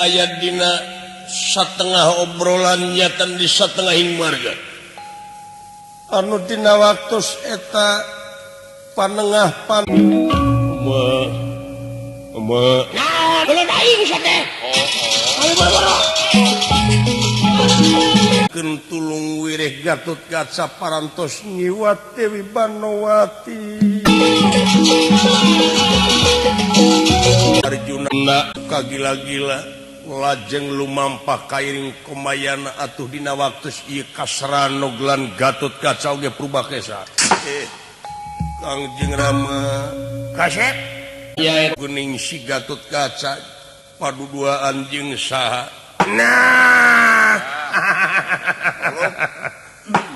aya dina satengah obrolan nyatan di satengahing marga anu dina waktus eta panengah pan me me naon belum aing sia teh oh oh keun tulung wireh Gatot Kaca parantos ngiwat Dewi Banowati Arjuna kagila-gila lajeng lumampah kairing komayana atuh dina waktus ieu kasranog lan Gatot Kaca oge Purbakesa Kangjeng Rama kasep ya geuning si Gatot Kaca paduduaan jeung saha nah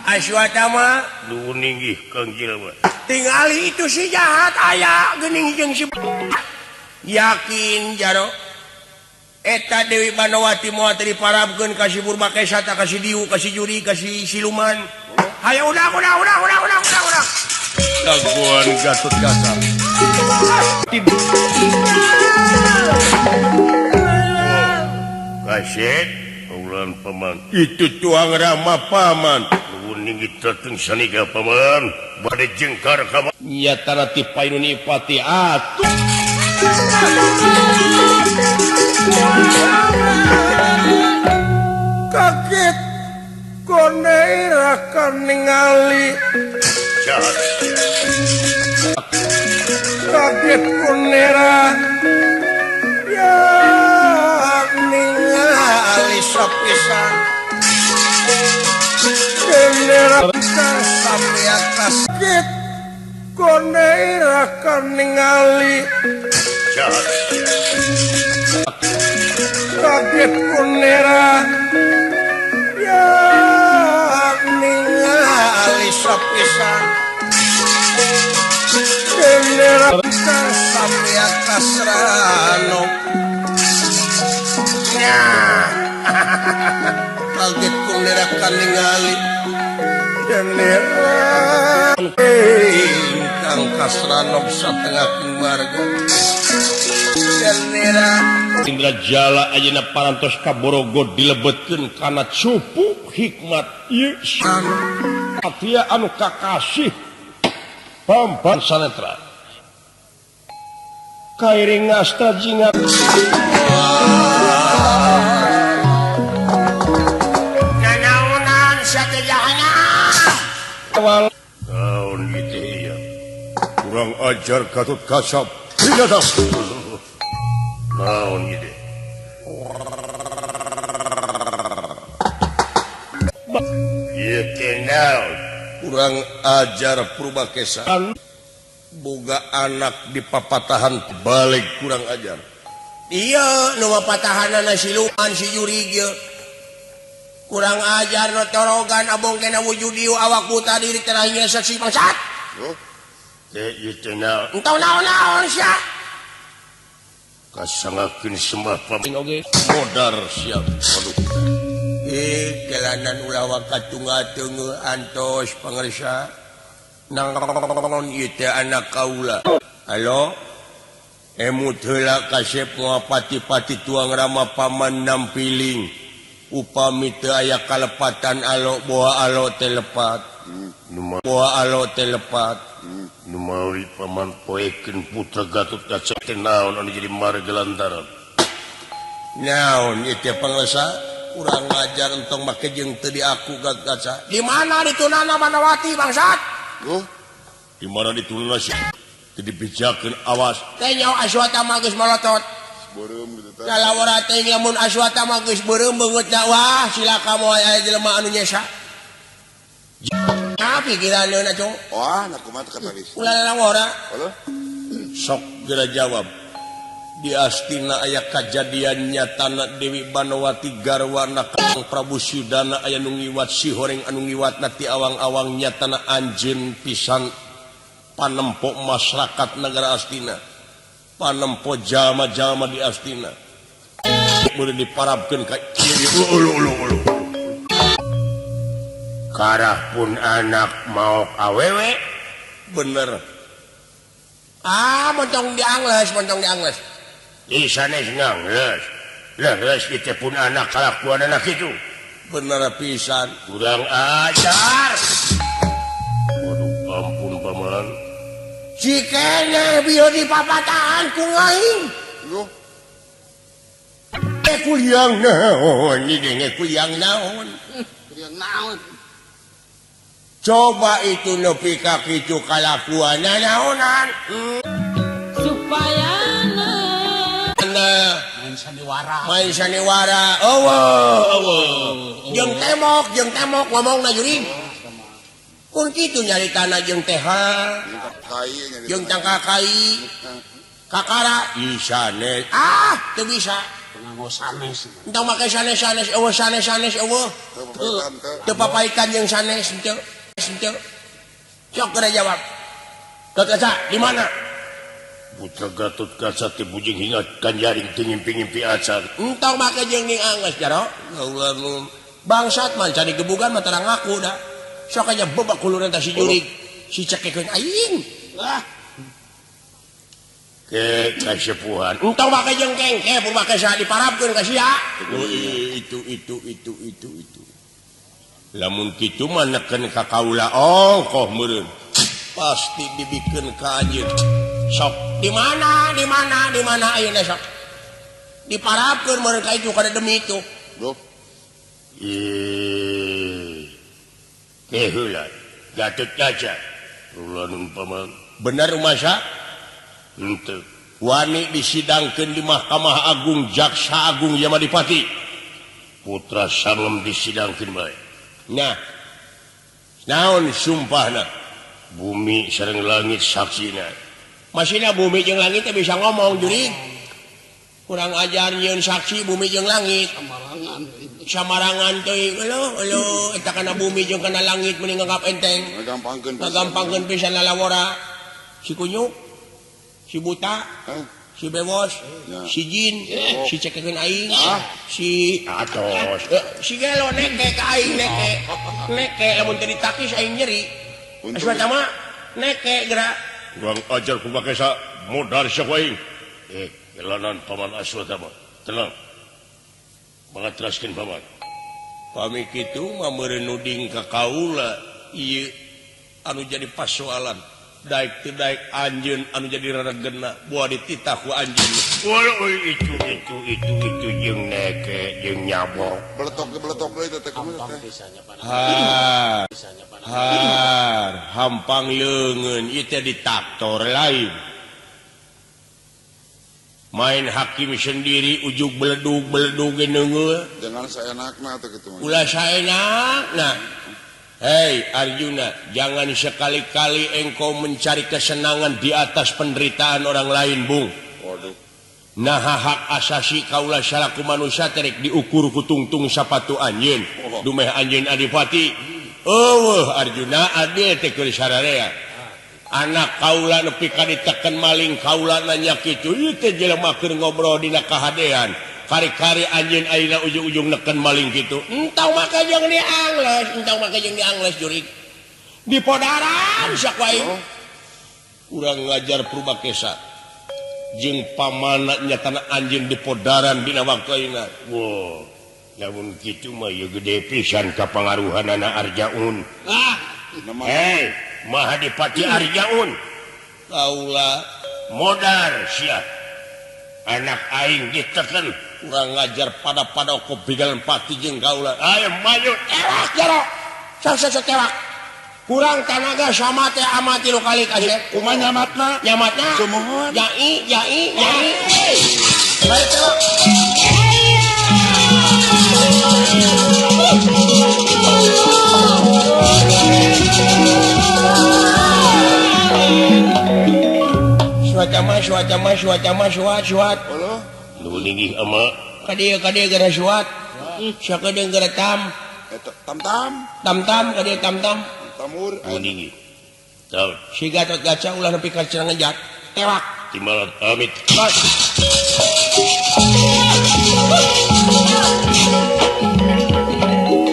Aswatama nuhun inggih Kang Jelema tingali itu si jahat aya geuning jeung si yakin jaro eta Dewi Banowati moal teu diparabkeun ka si Purbakesa ta ka si Diu ka si Juri ka si siluman hayo udah udah udah udah udah udah udah jagoan Gatot Kaca kaset ulan paman itu tuang Rama paman nuhun inggih dateng saniga paman bade jengkar ka nyatana ti painun ipati atuh kaget koneira kan ningali kaget konera ya ningali sapisan konera sampai atas kaget koneira kan ningali kaget konera ya ningali sapisan konera sampai atas rano nya kaget konera kan ningali konera ingkang kasranog satengah keluarga Indra Jala ayeuna parantos ka Borogo dilebetkeun kana cupu hikmat ieu satria anu kakasih pampan sanetra kairing asta jingat nanaonan sia teh jahanam naon ieu teh kurang ajar Gatot Kaca binatang naon ieu teh ieu teh naon kurang ajar Purbakesa boga anak di papatahan balik kurang ajar iya nu papatahanana siluman si jurig ieu kurang ajar nu torogan abong kena wujud dieu awak buta diri terahnya saksi bangsat teh ieu teh naon entong naon-naon sia kasangakeun sembah paman oge modar siap waduh jalanan ulah waka tunggal-teungeuh antos pangersa naon ieu teh anak kaula halo emut heula kasep pati-pati tuang Rama paman nampiling upami teu aya kalepatan alo boa alo teh lepat boa alo teh lepat numawi paman poekeun putra Gatot Kaca teh naon anu jadi marga lantaran naon ieu teh pangersa kurang ajar entong make jeung teu diaku Gatot Kaca di mana ditunana Banowati bangsat di mana ditunana sih teu dibejakeun awas teh nyaho Aswatama geus molotot beureum kitu tah lalawara teh lamun Aswatama geus beureum beungeutna wah silaka moal aya jelema anu nyesa ah pikiranna cung wah na kumaha teh kata geus ulah lalawara sok geura jawab di Astina aya kajadian nyatana Dewi Banowati garwana Kang Prabu Sudana aya nu ngiwat si horeng anu ngiwatna ti awang-awang nyatana anjeun pisan panempo masyarakat negara Astina panempo jalma-jalma di Astina boleh diparabkeun ka ieu ulu ulu ulu karah pun anak maok awewe bener ah montong diangles montong diangles sanes ngangles Leres ieu pun anak kalakuan anak itu. Bener pisan. Kurang ajar. Waduh, ampun paman. Cikene bieu dipapatahan ku aing. Loh. Kuliang naon, ini kuliang naon. Kuliang naon. Coba itu nepi ka kitu kalakuan naonan. Supaya main sandiwara. Main sandiwara. Eueuh, eueuh. Jeung temok ngomongna jurig. Kun kitu nyaritana jeung teh jeung tangka kai. Kakara isane. Ah, teu bisa. Sanes. Entong make sanes-sanes eueuh sanes-sanes eueuh. Teu papaitan jeung sanes henteu. Henteu. Sok geura jawab. Gatot Kaca di mana? Putra Gatot Kaca teh bujing hingat kanjaring teu ngimpi-ngimpi acan. Entong make jeung ning anggeus jaro. Bangsat mah cari gebugan mah tara ngaku da. Sok aja bebak kuluran tah si jurig. Si cekekeun aing. Lah. Ke kasepuhan. Entong make jeung kengke pun make saha diparabkeun ka sia. Itu. Lamun kitu mah neken ka kaula ongkoh meureun. Pasti dibikeun ka anjeun. Sok di mana ayeuna sok. Diparabkeun meureun ka itu kana demi itu. Loh. Teh heula Gatot Kaca. Ulah umpama bener masa? Henteu. Wani disidangkeun di Mahkamah Agung Jaksa Agung Yamadipati. Putra Sangem disidangkeun bae. Nah, naon sumpahna? Bumi sareng langit saksina. Masina bumi jeung langit teh bisa ngomong jurig. Kurang ajar nyieun saksi bumi jeung langit. Samarangan. Samarangan teuing. Euluh, euluh eta kana bumi jeung kana langit mending nganggap enteng. Ngagampangkeun. Ngagampangkeun pisan lalawora. Si kunyuk, si buta, si bewos, si jin, si cekekeun aing, si atos, si gelo neke ka aing neke. Neke lamun teu ditakis aing nyeri. Aswatama neke geura. Urang ajar ku make sa modar sia ku aing. Jalanan paman Aswatama. Tenang. Mangatraskeun paman. Pami kitu mah meureun nuding ka kaula ieu anu jadi pasoalan. Daek teu daek anjeun anu jadi reregena buah dititah ku anjeun. Waduh itu jeung neke jeung nyabok. Beletok deui teh kumaha teh. Har. Har, hampang leungeun ieu teh ditaktor lain. Main hakim sendiri ujug beledug-beledug ge neungeul. Jangan saenakna teh kitu mah. Ulah saenakna. Hei Arjuna, jangan sekali-kali engkau mencari kesenangan di atas penderitaan orang lain, Bung. Waduh. Nah, hak asasi kaula salaku manusia terek diukur ku tungtung sapatu anjeun. Oh. Dumeh anjeun adipati. Eueuh Arjuna adil teh keur sararea. Anak kaula nepi ka diteken maling kaula nanya kitu, ieu teh jelema keur ngobrol dina kahadean. Kari-kari anjeun ayeuna ujung-ujung neken maling kitu. Entong make jeung diangles, entong make jeung diangles jurig. Di podaran sia ku aing. Urang ngajar Purba Kesa. Jeung pamana nyatana anjeun di podaran dina waktu ayeuna. Wah, lamun kitu mah ieu gede pisan kapangaruhanana Arjaun. Ah, hei, Mahadipati Arjaun. Kaula modar sia. Anak aing diteken. Urang ngajar pada-pada kobigalan pati jeung kaula. Ayo maju tewak jero. Sok tewak. Kurang tanaga sama teh amati nu kali kasep. Kumaha nyamatna? Nyamatna. Sumuhun. Yai yai yai. Bae tewak. Suat ama suat suat. Halo. Nu linggih ama. Ka dieu gara suat. Sakedeung gara tam. Eta tam tam. Tam tam ka dieu tam tam. Tamur. Nu linggih. Tahu. Si Gatot Kaca ulah nepi ka cenah ngejat. Tewak. Timalat amit. Tos.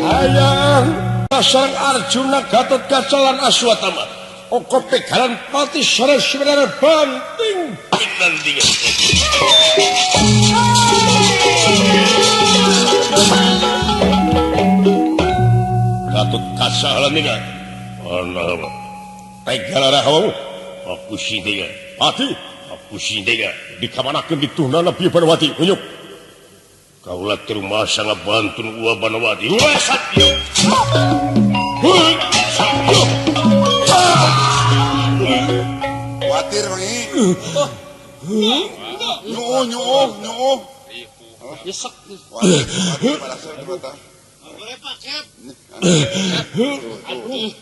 Hayang pasang Arjuna Gatot Kaca lan Aswatama. Oko pegalan pati sore sebenarnya banting. Pinandingan. Salamina. Allah. Baik galara hawa. Aku sindega. Pati, aku sindega. Dikamanakeun dituhnana Bieu Banowati. Unyuk. Kaula teu rumasa ngabantun Ua Banowati. Wesat ieu. Kuatir mangi. Nyuuh nyuuh nyuuh. Nyesek. Kuatir pada mata.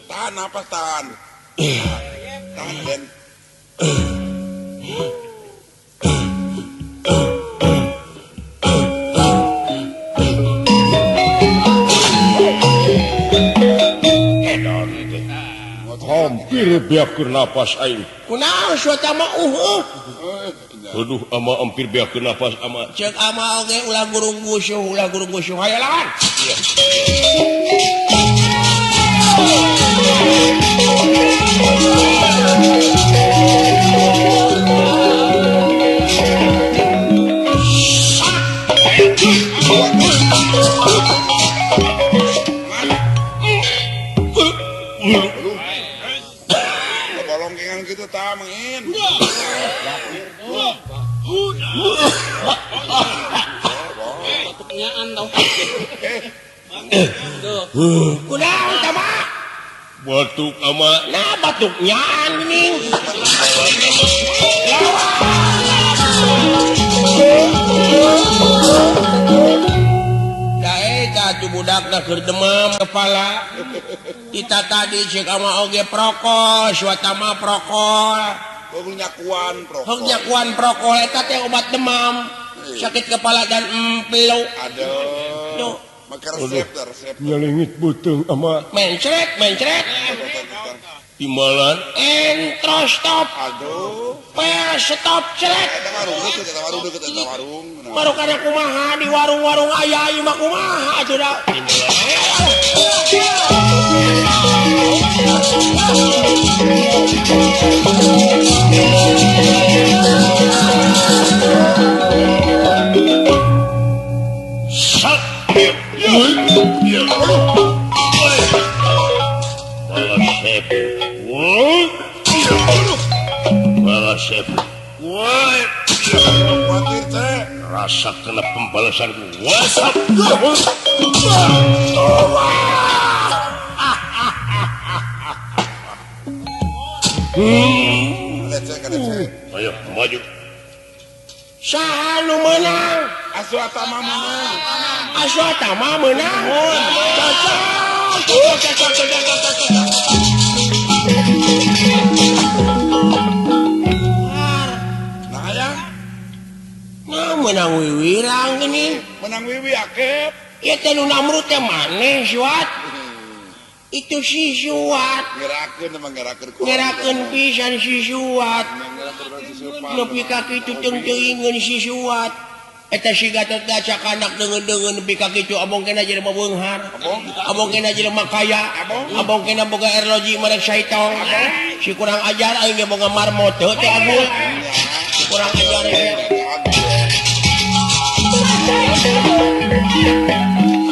Tahan apa tahan? Tahan Ben. Hampir beakeun napas aing. Kunaon suatama uh. Aduh ama hampir beakeun napas ama. Ceuk ama oge ulah gurung gusuh, ulah gurung gusuh. Hayo lawan. Iya. Bolongkengan gitu ta mengin. Batuknyaan tau. Kunaon tama? Batuk ama. Nah batuknyaan geuning. Da eta tu budakna keur demam kepala. Kita tadi cek ama oge prokol, suatama prokol. Nyakuan prokol. Hog nyakuan prokol eta teh obat demam, sakit kepala dan empelu. Aduh. Maka resep resep. Nyalingit beuteung ama. Mencret, mencret. Timbalan entro stop. Aduh. Pel stop cret. Eta warung deukeut, eta warung deukeut, eta warung. Baru kana kumaha di warung-warung aya ieu mah kumaha atuh da. Sat. Rasa kena pembalasan WhatsApp. Ayo maju. Saha nu meunang? Aswatama meunang. Aswatama meunang. Nah ya. Nah meunang wiwirang geuning. Menang wiwi akep. Ieu teh nu namrud teh maneh Suat. Itu si Suat. Ngerakeun mah ngerakeun. Ngerakeun pisan si Suat. Nepi ka kitu teung-teuingeun si Suat. Eta si Gatot Kaca kanak deungeun-deungeun nepi ka kitu abong kena jelema beunghar. Abong kena jelema kaya. Abong kena boga erloji merek saitong. Si kurang ajar aing ge boga marmot teu teh agul. Si kurang ajar ieu.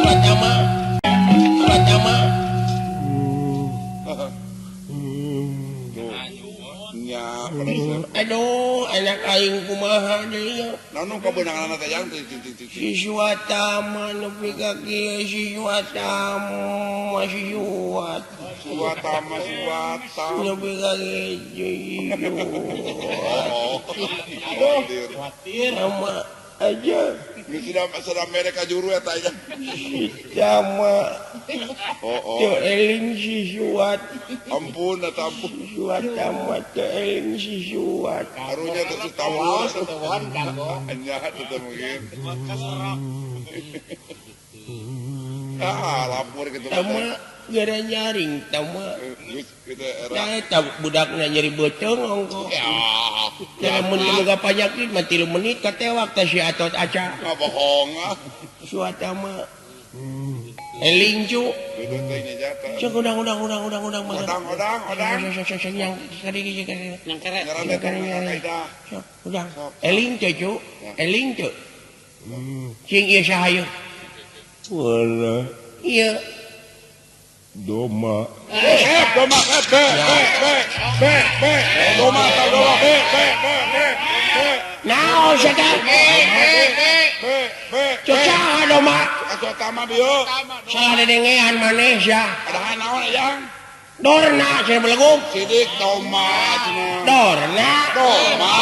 Pertama. Pertama. Aduh, anak aing kumaha deui nya. Naon kabeunanganna teh jang ting ting ting. Si Suatama nepi ka kieu si Suatama si Suat. Suatama Suatama nepi ka kieu. Aduh, sama aja. Geus sudah mereka juru eta aja. Sama. Oh, oh. Teu eling si Suat. Ampun eta ampun. Suatama teu eling si Suat. Karunya teh tahu. Nya teh mungkin. Ah, lapor gitu. Tama gara nyaring tama. Gitu era. Nah eta budakna nyeri beuteung ongko. Ya mun boga panyakit mah 3 menit katewak teh si Atot Aca. Ngabohong ah. Suatama. Eling cu. Cek udang udang udang udang udang udang udang udang. Yang yang keret. Udang. Eling teh cu. Eling teu. Cing ieu saha ieu? Walah. Ieu. Doma. Doma B B B B B Doma doma B B B B B. Naon sia teh? B B B. Cucaha doma. Atuh tama bieu. Salah dedengean maneh sia. Padahal naon ayang? Dorna cenah belegug. Sidik doma cenah. Dorna. Doma.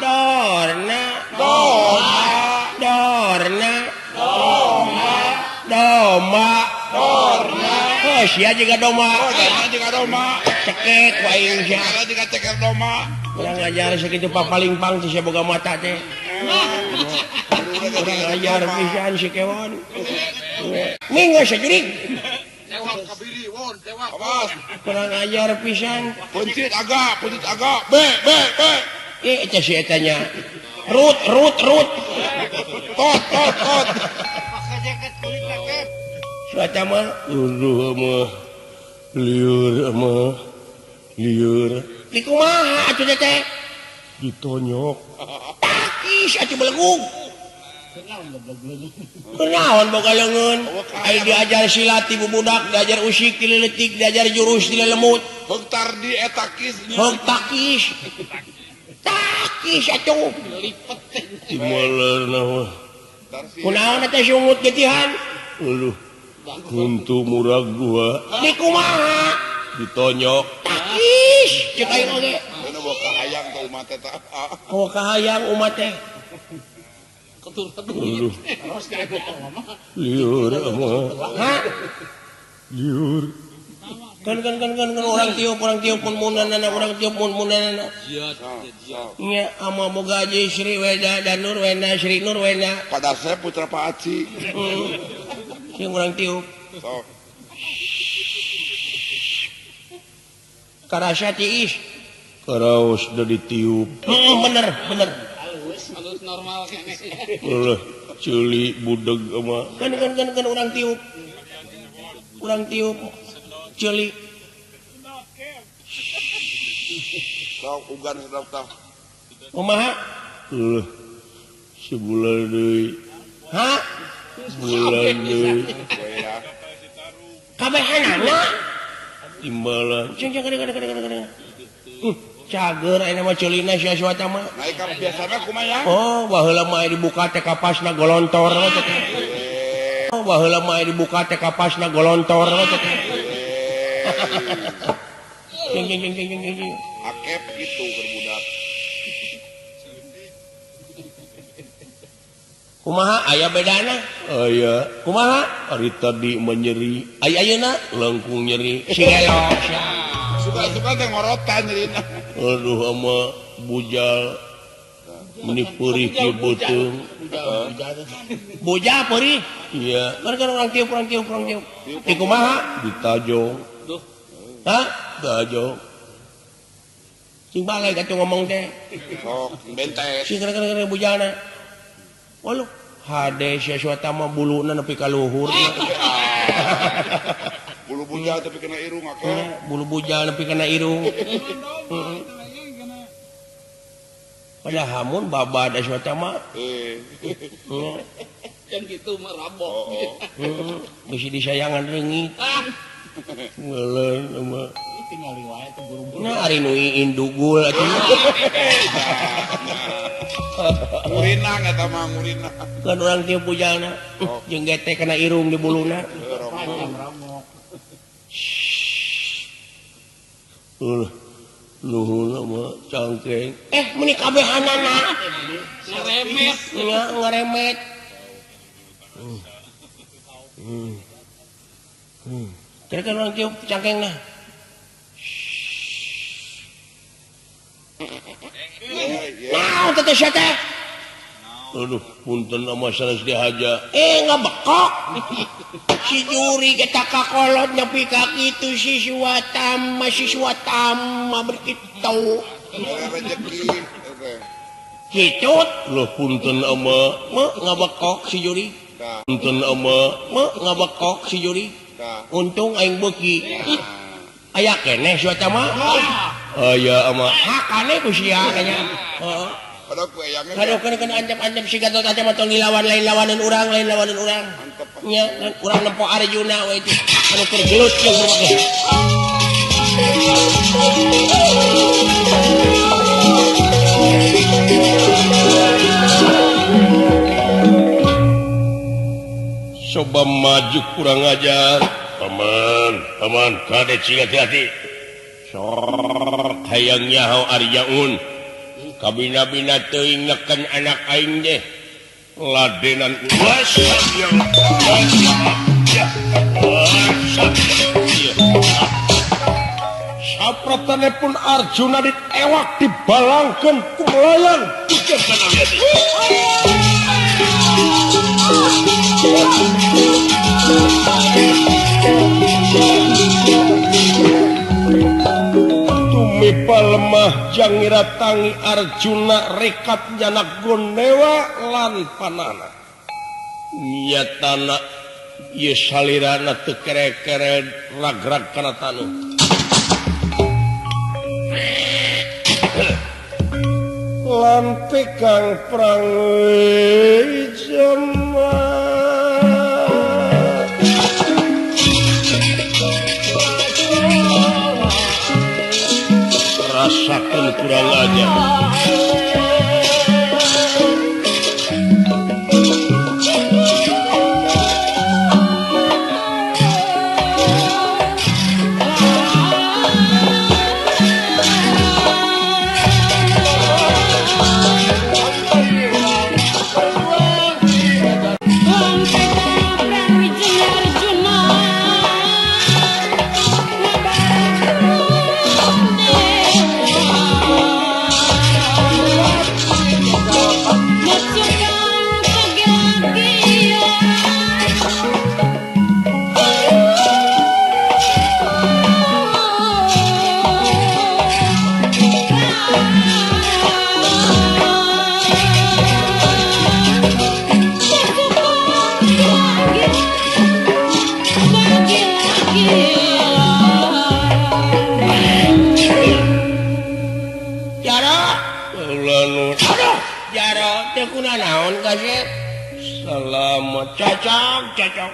Dorna. Doma. Dorna. Doma. Doma. Dorna. Oh, sia juga doma. Oh, dorna juga doma. Cekek ku aing sia. Dorna juga cekek doma. Urang ngajar sakitu papalingpang teh sia boga mata teh. Urang ngajar pisan si kewon. Minggu sajurig. Tewak kabiri won tewak. Awas. Kurang ajar pisan. Pencit agak, pencit agak. B B B. Eh, eta si eta nya. Rut rut rut. Tot tot tot. Pakai jaket kulit jaket. Suata mah Aduh mah liur mah liur di kumaha atuh teh? Ditonyok. Takis atuh belegug. Kunaon boga leungeun? Ai diajar silat ti bubudak, diajar usik ti leutik, diajar jurus ti lemut. Hektar di etakis. Heug takis. Takis atuh. Lipet. Dimeler mah. Kunaon teh sungut getihan? Aduh. Huntu murag gua Di kumaha? Ditonyok. Takis cek aing oge. Bener bawa kahayang teh umat teh. Bawa kahayang umat teh. Aduh. Liur mah. Ha? Liur. Kan kan kan kan orang tiup mun-munanana orang tiup mun-munanana. Nya ama boga Haji Sri Weda dan Nur Wena Sri Nur Wena. Pada saya putra Pak Haji. Sing urang tiup. Sok. Karasa tiis. Karaos da ditiup. Bener bener. Halus normal kene. Eueuh, ceuli budeg mah. Kan kan kan kan urang tiup. Urang tiup ceuli. Sok ugan sedap tah. Kumaha? Eueuh. Sebulan deui. Hah? Bulan deui. Kabehanana? Timbalan. Cing cing kadang kadang kadang kadang. Cager ayeuna mah ceulina sia suata mah. Naik ka biasana kumaha? Oh, baheula mah dibuka teh kapasna golontor teh. Oh, baheula mah dibuka teh kapasna golontor teh. Cing cing cing cing cing. Akep gitu keur budak. Kumaha aya bedana? Aya. Kumaha? Ari tadi mah nyeri. Aya ayeuna langkung nyeri. Si elok sia. Suka-suka teh ngorotan nyerina. Aduh ama bujal meni peurih kieu beuteung. Bujal peurih? Iya. Kan kan urang tiup urang tiup urang tiup. Di kumaha? Ditajong. Hah? Tajong. Sing balik atuh ngomong teh. Sok bente. Sing kena-kena bujalna. Waluh, hade sia suata mah buluna nepi ka luhur. Bulu bujal tapi kena irung akeh. Bulu bujal nepi kana irung. Padahal mun babad suata mah. Kan gitu mah rabok. Bisi disayangan reungit. Ngeuleun mah. Tingali wae teh buru-buru. Nah ari nu iin dugul atuh. Ngurinang eta mah ngurinang. Kan urang tiup bujalna. Jeung gete kana irung di buluna. Nuhun mah cangkeng. Meni kabehanana. Ngaremet. Nya ngaremet. Kira-kira urang tiup cangkengna. Naon teh sia teh? Aduh, punten ama sanes dihaja. Ngabekok. Si juri eta kakolot nepi ka kitu si Suwatama, si Suwatama berkitu. Rezeki. Kicut. Loh punten ama ngabekok si juri. Punten ama ngabekok si juri. Untung aing beuki. Aya keneh Suwatama. Aya ama hakane ku sia kanya. Heeh. Padahal ku eyangnya. Aduh, kena ancam-ancam si Gatot Kaca mah tong dilawan, lain lawanan urang, lain lawanan urang. Nya urang nempo Arjuna we itu anu keur gelut jeung Purbakesa. Coba maju kurang ajar. Paman, paman, kade cing hati-hati. Sok hayang nyaho Arjaun. Kabina-bina teuing neken anak aing deh. Ladenan sapratane pun Arjuna ditewak dibalangkeun ku melayang. Tumipa lemah jangiratangi Arjuna rekat nyanak gonewa lan panana. Nyatana ieu salirana teu kere-kere ragrag kana taneuh. Lan kang prang jema rasakan kurang ajar. Selamat cocok cocok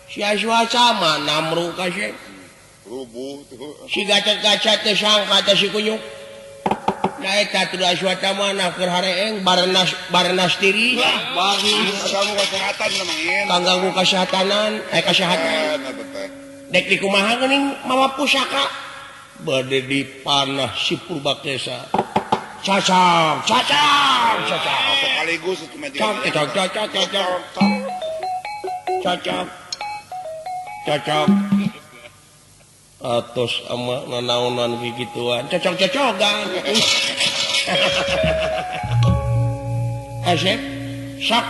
sia-sia sama namru kasih rubuh tuh si gacat-gacat teh sangka teh si kunyuk nah eta teu aswata mana keur hareeng barnas barnas tiri barnas kamu kesehatan namangin kanggo kesehatanan kesehatan dek di kumaha geuning mawa pusaka bade dipanah si Purbakesa cacang cacang cacang sekaligus itu cocok cocok cocok cocok cocok atos ama nanaonan kikituan cocok cocokan asep sak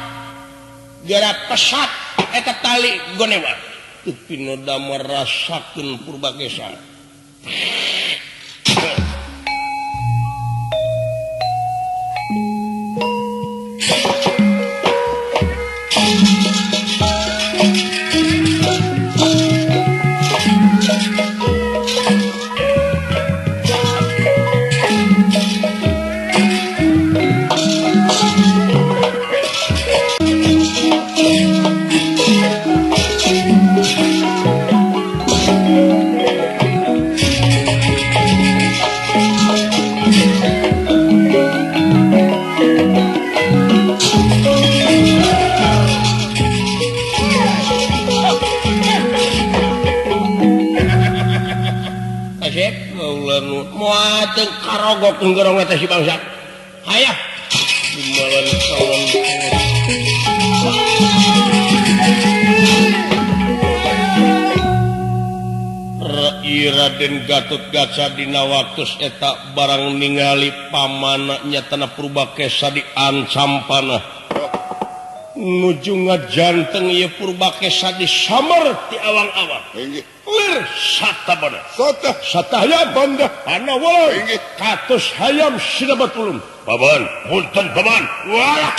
geura pesat eta tali gonewa teu pinoda merasakeun Purbakesa. Karogok nggorong eta si bangsa. Hayah dimalan kawan. Raden Gatotkaca dina waktus eta barang ningali pamana nyatana Purbakesa diancam panah. Nuju ngajanteng ieu Purbakesa disamar ti awang-awang. Lir sata banda. Sata sata hayam banda. Ana wae katus hayam sinabat ulun. Paman, punten paman. Wah.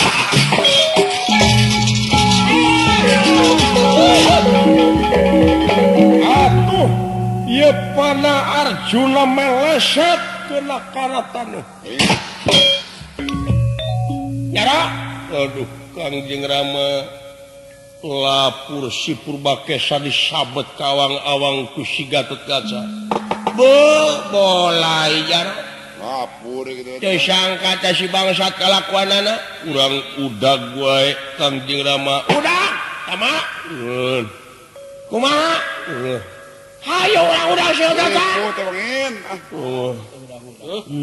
Atuh ieu panah Arjuna meleset kena kana taneuh. Nyara. Aduh, Kangjeng Rama Lapur si Purbakesa disabet kawang-awang ku si Gatotkaca. Bolai jar. Lapur gitu. Teu sangka teh si bangsat kalakuanana. Urang udag wae Kangjeng Rama. Udag, tama. Kumaha? Hayo urang udag si Gatotkaca. Oh.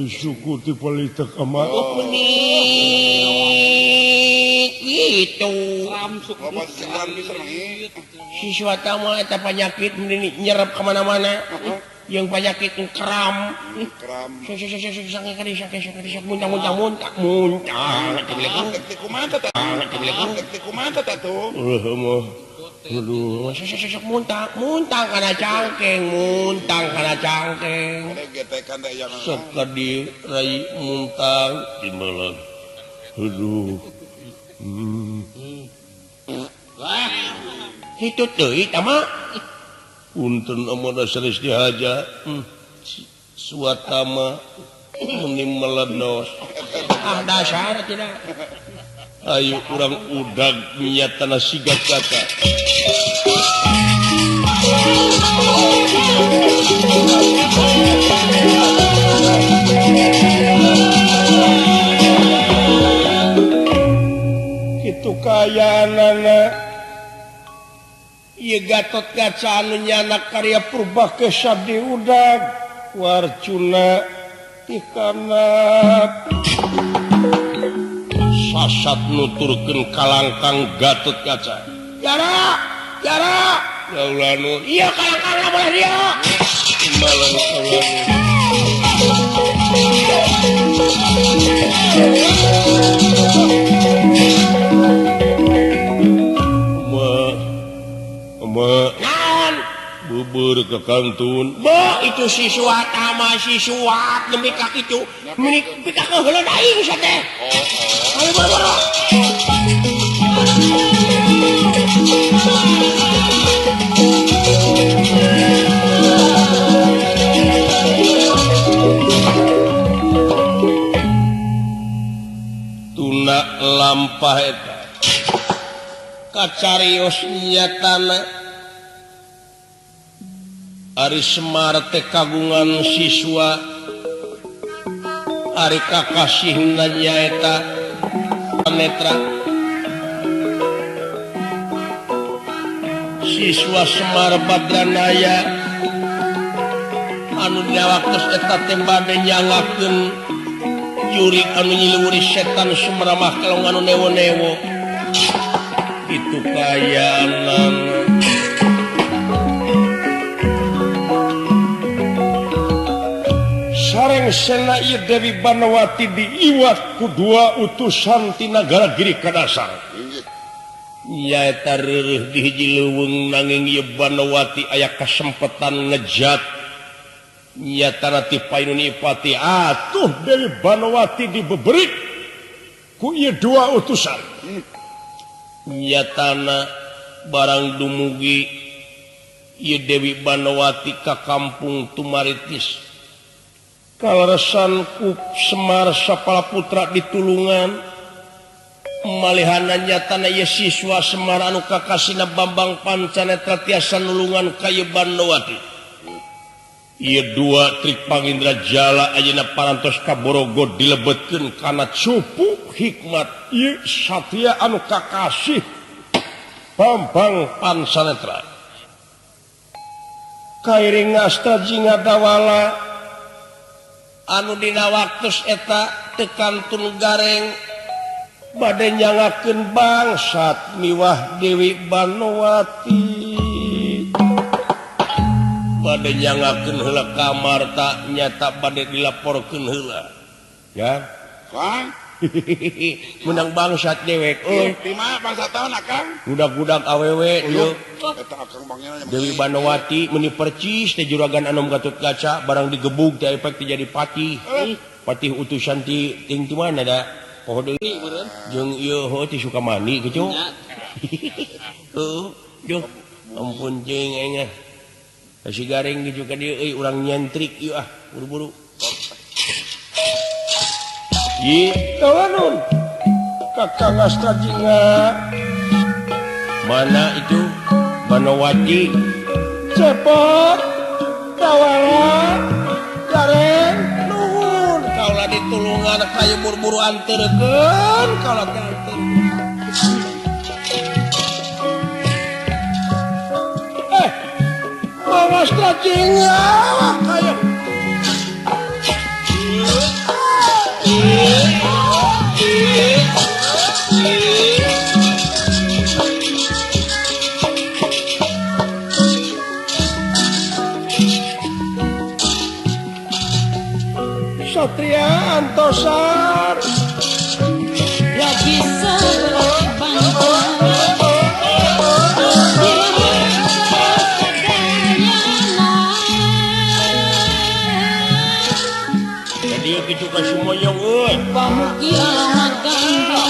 Syukur ti politik amat. Oh, gitu. Siswa tamu eta penyakit nyerap kemana-mana. Yang penyakit kram. Kram. Muntah muntah muntah muntah. Aduh, muntah muntah kana cangkeng, muntah kana cangkeng. Sok ka di rai muntah di malam. Aduh. Wah. Hitu deui tama. Punten amana sanes dihaja. Suatama meni meledos. Ah dasar tidak. Ayo urang udag nyatana sigat kata. Kitu kayaanana ieu Gatotkaca anu nyanak karya Purbakesa diudag warcuna tikanak sasat nuturkeun kalangkang Gatotkaca. Jara, jara, kaulanu. Iya kalangkang boleh dia. Malang kaulanu. Ma, naon? Bubur ke kantun. Bo, itu si suat sama si suat demi ka kitu. Meni pika keuheuleun aing sia teh. Ayo boro-boro. Tuna lampah eta. Kacarios nyatana Ari Semar teh kagungan siswa ari kakasihna nyaeta netra siswa Semar Badranaya anu dina waktos eta teh bade nyangakeun jurig anu nyiluwuri setan Sumeramah kalong anu newo-newo itu kayanan. Sareng sena ieu Dewi Banowati diiwat ku dua utusan ti nagara Giri Kadasar. Nyaeta reureuh di hiji leuweung nanging ieu Banowati aya kasempetan ngejat. Nyatana ti painun Ipati atuh Dewi Banowati dibeberik ku ieu dua utusan. Nyatana barang dumugi ieu Dewi Banowati ka kampung Tumaritis. Kaleresan ku Semar sapala putra ditulungan malihana nyatana ieu siswa Semar anu kakasihna Bambang Pancanetra tiasa nulungan ka ieu Banowati. Ieu dua Trik Pangindra Jala ayeuna parantos ka Borogo dilebetkeun kana cupu hikmat ieu satria anu kakasih Bambang Pancanetra. Kairing astra Jingadawala anu dina waktus eta teu kantun gareng bade nyangakeun bangsat miwah Dewi Banowati bade nyangakeun heula ka Marta nyata bade dilaporkeun heula ya Kang menang bangsat dewek euy di mana bangsat taon akang budak-budak awewe ieu eta akang bangnya Dewi Banowati meni percis teh juragan Anom Gatotkaca barang digebug teh efek teh jadi patih. Patih utusan ti ting ti mana da poho deui jeung ieu heuh ti Sukamani kitu. Heuh duh ampun jeung aing ah. Si gareng gitu ka dieu euy urang nyentrik ieu ah buru-buru. Yi kawanun Kakang Astra Jingga. Mana itu Banowati? Cepot tawara gareng nuhun kaula ditulungan kayu buru-buru anterkeun kaula teh anterkeun. Mawas tracing kayu. Satria Antosar ya bisa berbangga. Jadi gitu ka semuanya euy. Pamuki alamat ganda.